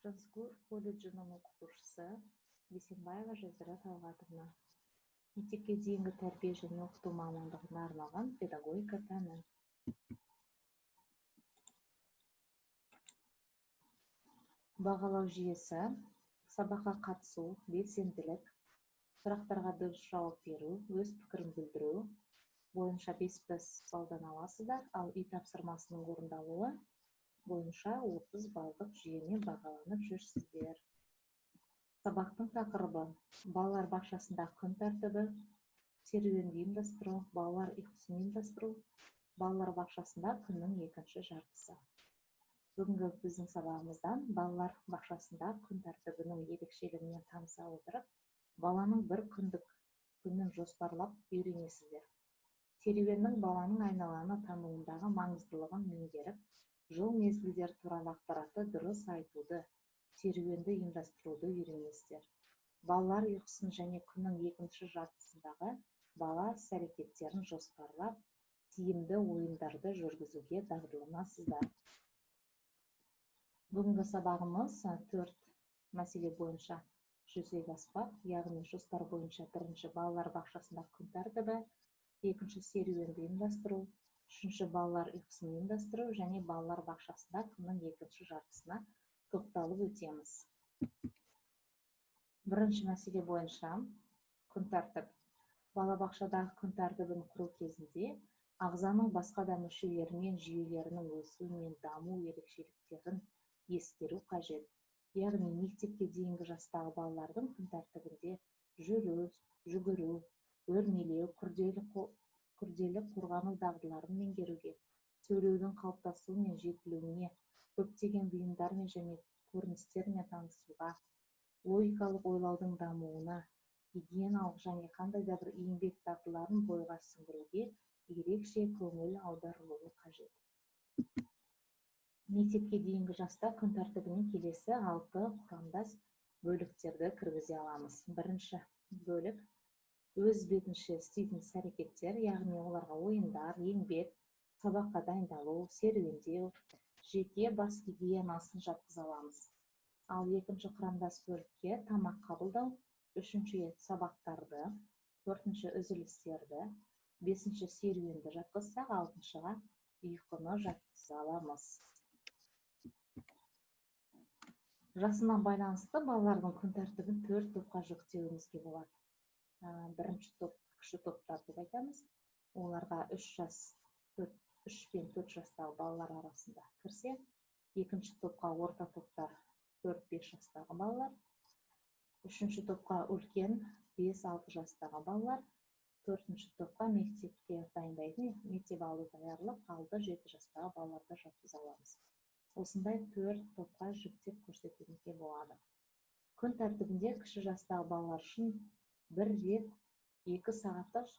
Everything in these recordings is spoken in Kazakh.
Жансүгіров колледжінің оқытушысы Бейсенбаева Жазира Талғатовна. Мектепке дейінгі тәрбие және оқыту мамандығына арналған педагогика пәні. Бағалау жүйесі: сабаққа қатысу, белсенділік, сұрақтарға дұрыс жауап беру, өз пікірін білдіру бойынша 5 балдан аласыздар, ал үй тапсырмасының орындалуы бойынша 30 балдық жүйемен бағаланып жүрсіздер. Сабақтың тақырыбы: балалар бақшасындағы күн тәртібі, серуенді ұйымдастыру, балалар ұйқысын ұйымдастыру, балалар бақшасында күннің екінші жартысы. Бүгінгі біздің сабағымыздан балалар бақшасында күн тәртібінің ерекшелігімен таныса отырып, баланың бір күндік күнін жоспарлап үйренесіздер. Серуеннің баланың айналаны тануындағы маңыздылығын меңгеріп, жыл мезгілдері туралы ақпаратты дұрыс айтуды, серуенді ұйымдастыруды үйренесіздер. Балалар ұйқысын және күннің екінші жартысындағы бала іс-әрекеттерін жоспарлап, тиімді ойындарды жүргізуге дағдыланасыздар. Бүгінгі сабағымыз 4 мәселе бойынша жүзеге аспақ, яғни жоспар бойынша бірінші балалар бақшасындағы күн тәртібі, екінші серуенді ұйымдастыру, үшінші балалар ұйқысын ұйымдастыру және балалар бақшасында күннің екінші жартысына тоқталып өтеміз. Бірінші мәселе бойынша күн тәртіп. Балабақшадағы күн тәртібін құру кезінде ағзаның басқа да мүшелері мен жүйелерінің өсуі мен даму ерекшеліктерін ескеру қажет. Яғни мектепке дейінгі жастағы балалардың күн тәртібінде жүру, жүгіру, өрмелеу, күрделі қорғану дағдыларын меңгеруге, сөйлеудің қалыптасуы мен жетілуіне, көптеген бұйымдармен және көріністермен танысуға, логикалық ойлаудың дамуына, гигиеналық және қандай да бір еңбек дағдыларын бойға сіңіруге ерекше көңіл аударылуы қажет. Мектепке дейінгі жаста күн тәртібіне келесі 6 құрамдас бөліктерді кіргізе аламыз. Бірінші бөлік өз бетінше істейтін іс-әрекеттер, яғни оларға ойындар, еңбек, сабаққа дайындалу, серуендеу, жеке бас гигиенасын жатқыза аламыз. Ал екінші құрамдас бөлікке тамақ қабылдау, үшінші сабақтарды, төртінші үзілістерді, бесінші серуенді жатқызсақ, алтыншыға ұйқыны жатқыза аламыз. Жасына байланысты балалардың күн тәртібін 4 топқа жіктеуімізге болады. Бірінші топ кіші топтар деп айтамыз. Оларға 3 пен 4 жастағы балалар арасында кірсе, екінші топқа орта топтар 4-5 жастағы балалар, үшінші топқа үлкен 5-6 жастағы балалар, төртінші топқа мектепке дайындайтын мектеп алды даярлық 6-7 жастағы балаларды жатқыза аламыз. Осындай 4 топқа жіктеп көрсетуімізге болады. Күн тәртібінде кіші жастағы балалар үшін бір рет 2 сағаттық,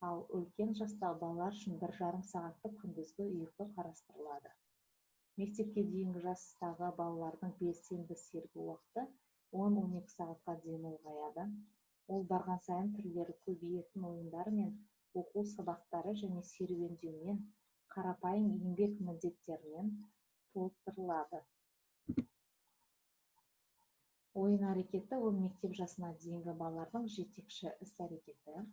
ал үлкен жастағы балалар үшін 1,5 сағаттық күндізгі ұйқы қарастырылады. Мектепке дейінгі жастағы балалардың белсенді сергу уақыты 10-12 сағатқа дейін ұлғаяды. Ол барған сайын түрлері көбейетін ойындар мен оқу сабақтары және серуендеумен, қарапайым еңбек міндеттерінен толықтырылады. Ойын әрекеті ол мектеп жасына дейінгі балалардың жетекші іс-әрекеті.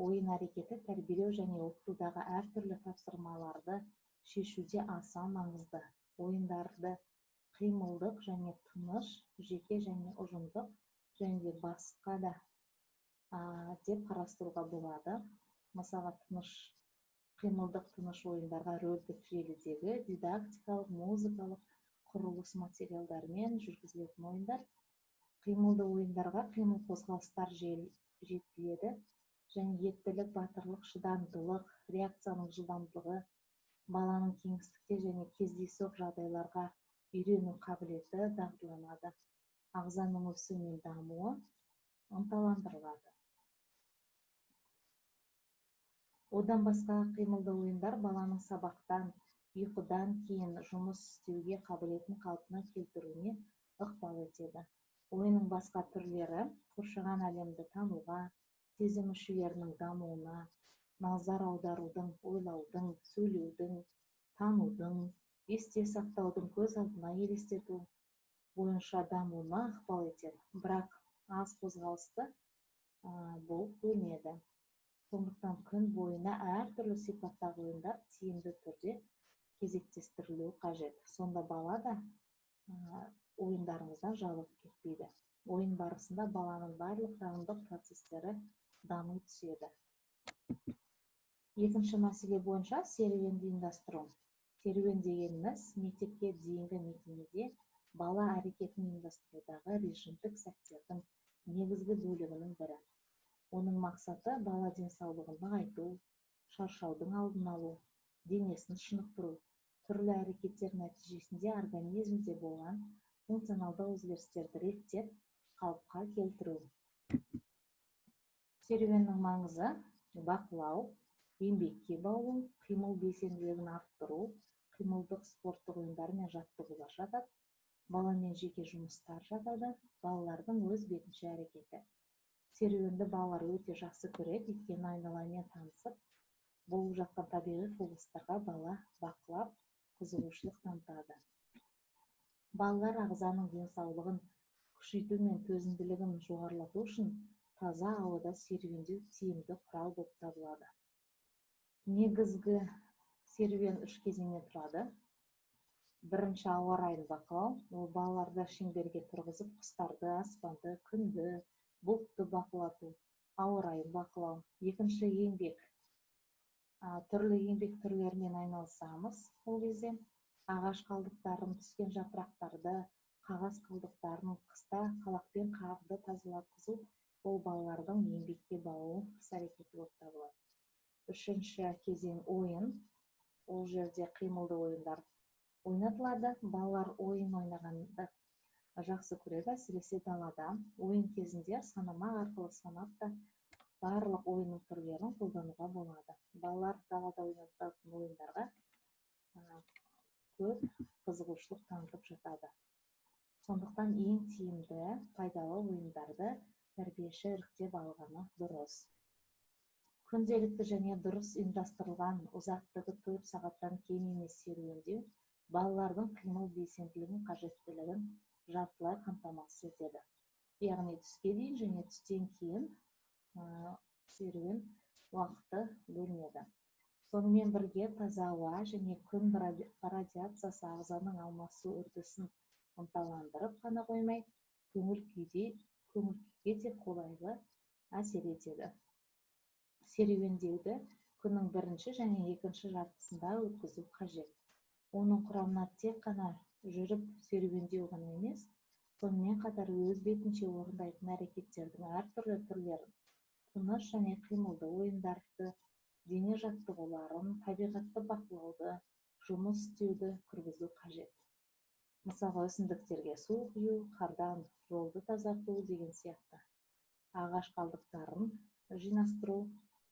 Ойын әрекеті тәрбиелеу және оқытудағы әртүрлі тапсырмаларды шешуде аса маңызды. Ойындарды қимылдық және тыныш, жеке және ұжымдық және де басқа да деп қарастыруға болады. Мысалға, тыныш, қимылдық тыныш ойындарға рөлдік желідегі дидактикалық, музыкалық құрылыс материалдарымен жүргізілетін ойындар. Қимылды ойындарға қимыл қозғалыстар жетіледі және ептілік, батырлық, шыдамдылық, реакцияның жылдамдығы, баланың кеңістікте және кездейсоқ жағдайларға үйрену қабілеті дағдыланады. Ағзаның өсуі мен дамуы ынталандырылады. Одан басқа қимылды ойындар баланың сабақтан, ұйқыдан кейін жұмыс істеуге қабілетін қалпына келтіруіне ықпал етеді. Ойынның басқа түрлері қоршаған әлемді тануға, сезім мүшелерінің дамуына, назар аударудың, ойлаудың, сөйлеудің, танудың, есте сақтаудың, көз алдына елестету, бойынша дамуына ықпал етеді, бірақ аз қозғалысты болып бөлінеді. Сондықтан күн бойына әртүрлі сипаттағы ойындар тиімді түрде кезектестірілуі қажет. Сонда бала да ойындарыңыздан жалығып кетпейді. Ойын барысында баланың барлық танымдық процестері дами түседі. Екінші мәселе бойынша серуенді ұйымдастыру. Серуен дегеніміз мектепке дейінгі мекемеде бала әрекетін ұйымдастырудағы режимдік сәттердің негізгі бөлігінің бірі. Оның мақсаты бала денсаулығын нығайту, шаршаудың алдын алу, денесін шынықтыру, түрлі әрекеттер нәтижесінде организмде болған функционалды өзгерістерді реттеп, қалыпқа келтіру. Серуеннің маңызы бақылау, еңбекке баулу, қимыл белсенділігін арттыру, қимылдық спорттық ойындар мен жаттығулар жатады, баламен жеке жұмыстар жатады, балалардың өз бетінше әрекеті. Серуенді балалар өте жақсы көреді, өйткені айналамен танысып, болып жатқан табиғи құбылыстарға бала бақылап, қызығушылық танытады. Балалар ағзаның денсаулығын күшейту мен төзімділігін жоғарылату үшін таза ауада серуендеу тиімді құрал болып табылады. Негізгі серуен үш кезеңнен тұрады. Бірінші ауа райын бақылау. Ол балаларды шеңберге тұрғызып, құстарды, аспанды, күнді, бұлтты бақылату, ауа райын бақылау. Екінші еңбек. Түрлі еңбек түрлерімен айналысамыз. Ол кезде ағаш қалдықтарын, түскен жапырақтарды, қағаз қалдықтарын қыста қалақпен қарды тазалатқызу, ол балалардың еңбекке баулу іс-әрекеті болып табылады. Үшінші кезең ойын. Ол жерде қимылды ойындар ойнатылады. Балалар ойын ойнағанды жақсы көреді, әсіресе далада. Ойын кезінде санамақ арқылы санап та барлық ойынның түрлерін қолдануға болады. Балалар далада ойнататын ойындарға көп қызығушылық танытып жатады. Сондықтан ең тиімді, пайдалы ойындарды тәрбиеші іріктеп алғаны дұрыс. Күнделікті және дұрыс ұйымдастырылған ұзақтығы 4 сағаттан кем емес серуендеу балалардың қимыл белсенділігін қажеттілігін жартылай қамтамасыз етеді. Яғни түске дейін және түстен кейін серуен уақыты бөлінеді. Сонымен бірге таза ауа және күн радиациясы ағзаның алмасу үрдісін ынталандырып қана қоймай, көңіл күйге де қолайлы әсер етеді. Серуендеуді күннің бірінші және екінші жартысында өткізу қажет. Оның құрамына тек қана жүріп серуендеу ғана емес, сонымен қатар өз бетінше орындайтын әрекеттердің әртүрлі түрлерін, тыныш және қимылды ойындарды, дене жаттығуларын, табиғатты бақылауды, жұмыс істеуді кіргізу қажет. Мысалға, өсімдіктерге су құю, қардан жолды тазарту деген сияқты. Ағаш қалдықтарын жинастыру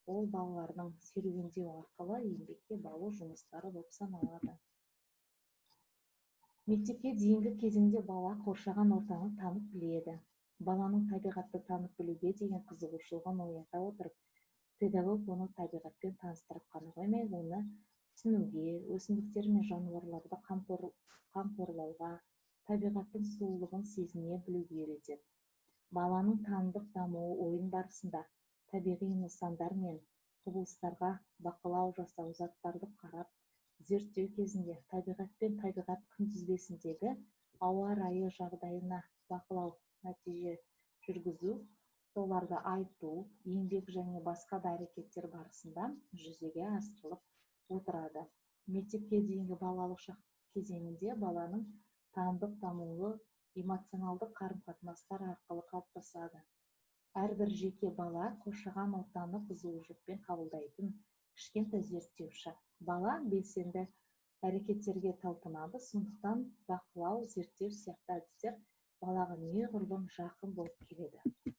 ол балалардың серуендеу арқылы еңбекке баулу жұмыстары болып саналады. Мектепке дейінгі кезеңде бала қоршаған ортаны танып біледі. Баланың табиғатты танып білуге деген қызығушылығын оята отырып, педагог оны табиғатпен таныстырып қана қоймай, оны түсінуге, өсімдіктер мен жануарларды қамқорлауға, табиғаттың сұлулығын сезіне білуге үйретеді. Баланың танымдық дамуы ойын барысында табиғи нысандар мен құбылыстарға бақылау жасау, заттарды қарап, зерттеу кезінде табиғат пен табиғат күнтізбесіндегі ауа райы жағдайына бақылау нәтиже жүргізу, соларды айту, еңбек және басқа да әрекеттер барысында жүзеге асырылып отырады. Мектепке дейінгі балалық шақ кезеңінде баланың танымдық дамуы эмоционалдық қарым-қатынастар арқылы қалыптасады. Әрбір жеке бала қоршаған ортаны қызығушылықпен қабылдайтын кішкентай зерттеуші. Бала белсенді әрекеттерге талпынады, сондықтан бақылау, зерттеу сияқты әдістер балаға неғұрлым жақын болып келеді.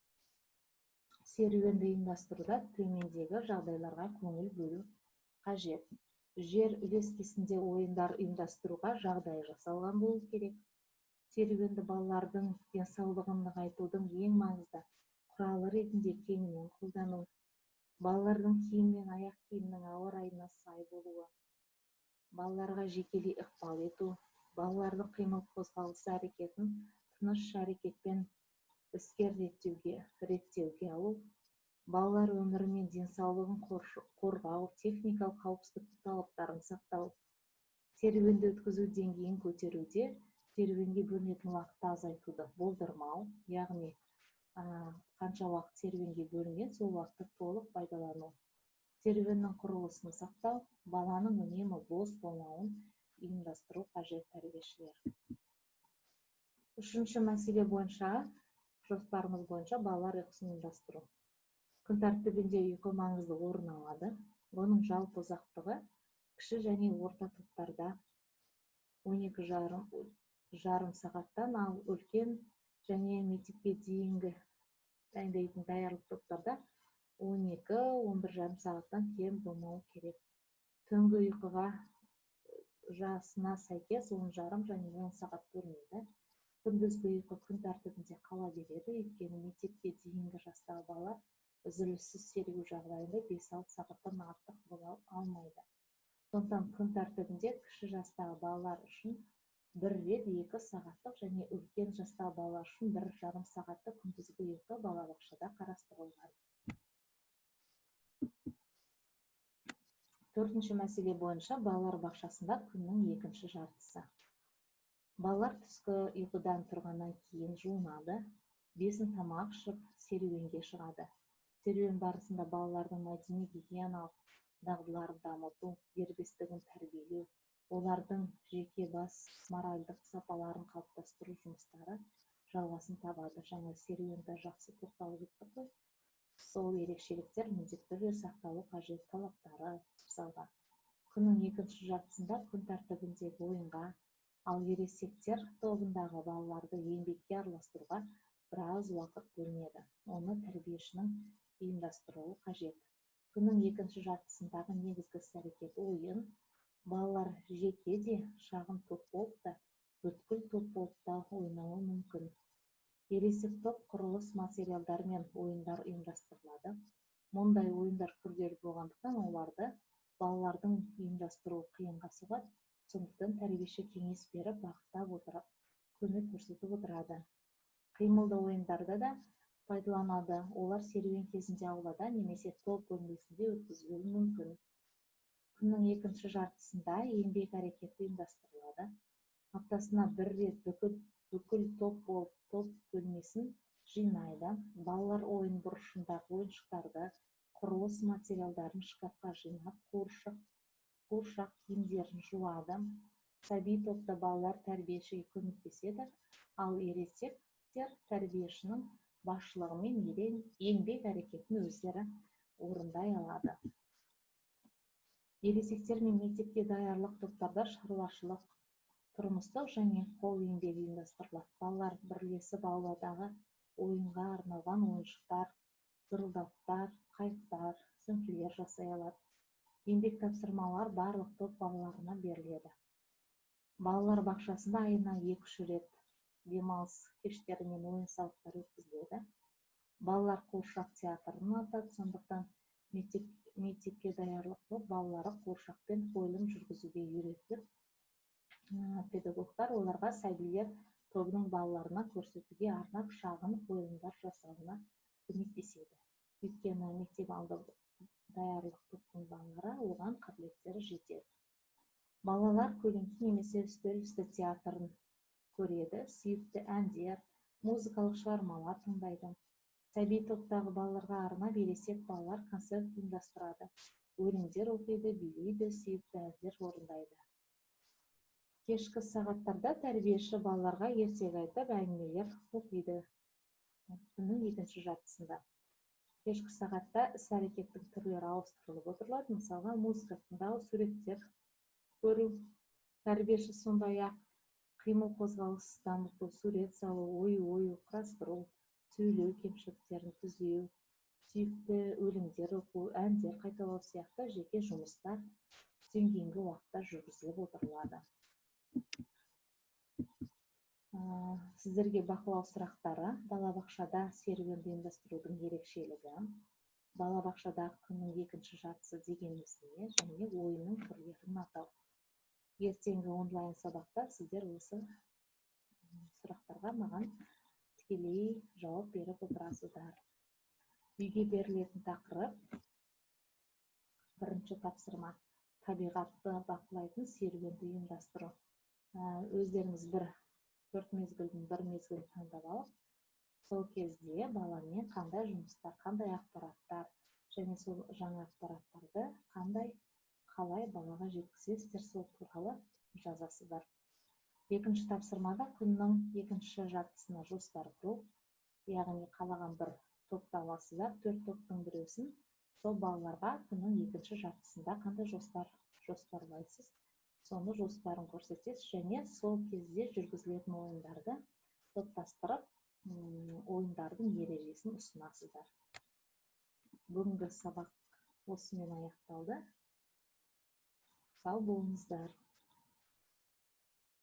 Серуенді ұйымдастыруда төмендегі жағдайларға көңіл бөлу қажет. Жер үлескесінде ойындар ұйымдастыруға жағдай жасалған болу керек. Серуенді балалардың денсаулығын нығайтудың ең маңызды құралы ретінде кеңінен қолдану. Балалардың киім мен аяқ киімнің ауа райына сай болуы, балаларға жекелей ықпал ету, Балалардың қимыл қозғалысы әрекетін тыныш әрекетпен іскер реттеуге алу, балалар өмірі мен денсаулығын қорғау, техникалық қауіпсіздік талаптарын сақтау, серуенді өткізу деңгейін көтеруде серуенге бөлінетін уақытты азайтуды болдырмау, яғни қанша уақыт серуенге бөлінген, сол уақытты толық пайдалану, серуеннің құрылысын сақтау, баланың үнемі бос болмауын ұйымдастыру қажет тәрбиешілер. Үшінші мәселе бойынша, жоспарымыз бойынша балалар ұйқысын ұйымдастыру. Күн тәртібінде ұйқы маңызды орын алады. Оның жалпы ұзақтығы кіші және орта топтарда 12,5 сағаттан, ал үлкен және мектепке дейінгі дайындайтын даярлық топтарда 12-11,5 сағаттан кем болмауы керек. Түнгі ұйқыға жасына сәйкес 10,5 және 10 сағат бөлінеді. Күндізгі ұйқы күн тәртібінде қала береді, өйткені мектепке дейінгі жастағы балалар үзіліссіз серігу жағдайында 5-6 сағаттан артық бола алмайды. Сондықтан күн тәртібінде кіші жастағы балалар үшін бір рет 2 сағаттық және үлкен жастағы балалар үшін 1,5 сағаттық күндізгі ұйқы балабақшада қарастырылған. Төртінші мәселе бойынша балалар бақшасында күннің екінші жартысы. Балалар түскі ұйқыдан тұрғаннан кейін жуынады, бесін тамақ ішіп, серуенге шығады. Серуен барысында балалардың мәдени гигиеналық дағдыларын дамыту, дербестігін тәрбиелеу, олардың жеке бас моральдық сапаларын қалыптастыру жұмыстары жалғасын табады. Жаңа серуенді жақсы тоқталып өттік қой. Сол ерекшеліктер міндетті түрде сақталу қажет талаптары мысалға. Күннің екінші жартысында күн тәртібіндегі ойынға, ал ересектер тобындағы балаларды еңбекке араластыруға біраз уақыт бөлінеді. Оны тәрбиешінің ұйымдастыруы қажет. Күннің екінші жартысындағы негізгі іс-әрекет ойын. Балалар жеке де, шағын топ болып та, бүткіл топ болып та ойнауы мүмкін. Ересек топ құрылыс материалдары мен ойындар ұйымдастырылады. Мұндай ойындар күрделі болғандықтан оларды балалардың ұйымдастыруы қиынға соғады. Сондықтан тәрбиеші кеңес беріп, бағыттап отырып, көмек көрсетіп отырады. Қимылды ойындарда да пайдаланады. Олар серуен кезінде аулада немесе топ бөлмесінде өткізілуі мүмкін. Күннің екінші жартысында еңбек әрекеті ұйымдастырылады. Аптасына бір рет бүкіл топ болып топ бөлмесін жинайды. Балалар ойын бұрышындағы ойыншықтарды, құрылыс материалдарын шкафқа жинап, қуыршақ киімдерін жуады. Сәби топта балалар тәрбиешіге көмектеседі, ал ересектер тәрбиешінің басшылығымен еңбек әрекетін өздері орындай алады. Ересектер мен мектепке даярлық топтарда шаруашылық, тұрмыстық және қол еңбегі ұйымдастырылады. Балалар бірлесіп ауладағы ойынға арналған ойыншықтар, зырылдауықтар, қайықтар, сөмкелер жасай алады. Еңбек тапсырмалар барлық топ балаларына беріледі. Балалар бақшасында айына 2-3 рет демалыс кештері мен ойын сауықтар өткізіледі. Балалар қуыршақ театрын ұнатады, сондықтан мектепке даярлық топ балалары қуыршақпен қойылым жүргізуге үйретіліп, педагогтар оларға сәбилер тобының балаларына көрсетуге арнап шағын қойылымдар жасауына көмектеседі. Өйткені мектеп алды даярлық топтың балалары оған қабілеттері жетеді. Балалар көлеңке немесе үстел үсті театрын көреді, сүйікті әндер, музыкалық шығармалар тыңдайды. Сәби топтағы балаларға арнап ересек балалар концерт ұйымдастырады, өлеңдер оқиды, билейді, сүйікті әндер орындайды. Кешкі сағаттарда тәрбиеші балаларға ертегі айтып, әңгімелер оқиды. Күннің екінші жартысында. Кешкі сағатта іс-әрекеттің түрлері ауыстырылып отырылады. Мысалға, музыка тыңдау, суреттер көру. Тәрбиеші сондай-ақ қимыл қозғалыс дамыту, сурет салу, ою-ою құрастыру, сөйлеу кемшіліктерін түзеу, сүйікті өлеңдер оқу, әндер қайталау сияқты жеке жұмыстар түстен кейінгі уақытта жүргізіліп отырылады. Сіздерге бақылау сұрақтары. Балабақшада серуенді ұйымдастырудың ерекшелігі, балабақшадағы күннің екінші жартысы дегеніміз не және ойынның түрлерін атау. Ертеңгі онлайн сабақта сіздер осы сұрақтарға маған тікелей жауап беріп отырасыздар. Үйге берілетін тақырып: бірінші тапсырма — табиғатты бақылайтын серуенді ұйымдастыру. Өздеріңіз бір 4 мезгілдің бір мезгілін таңдап алып, сол кезде баламен қандай жұмыстар, қандай ақпараттар және сол жаңа ақпараттарды қандай, қалай балаға жеткізесіздер, сол туралы жазасыздар. Екінші тапсырмада күннің екінші жартысына жоспар құру, яғни қалаған бір топты аласыздар, 4 топтың біреусін, сол балаларға күннің екінші жартысында қандай жоспар жоспарлайсыз, соны жоспарын көрсетесіз және сол кезде жүргізілетін ойындарды топтастырып, ойындардың ережесін ұсынасыздар. Бүгінгі сабақ осымен аяқталды. Сау болыңыздар.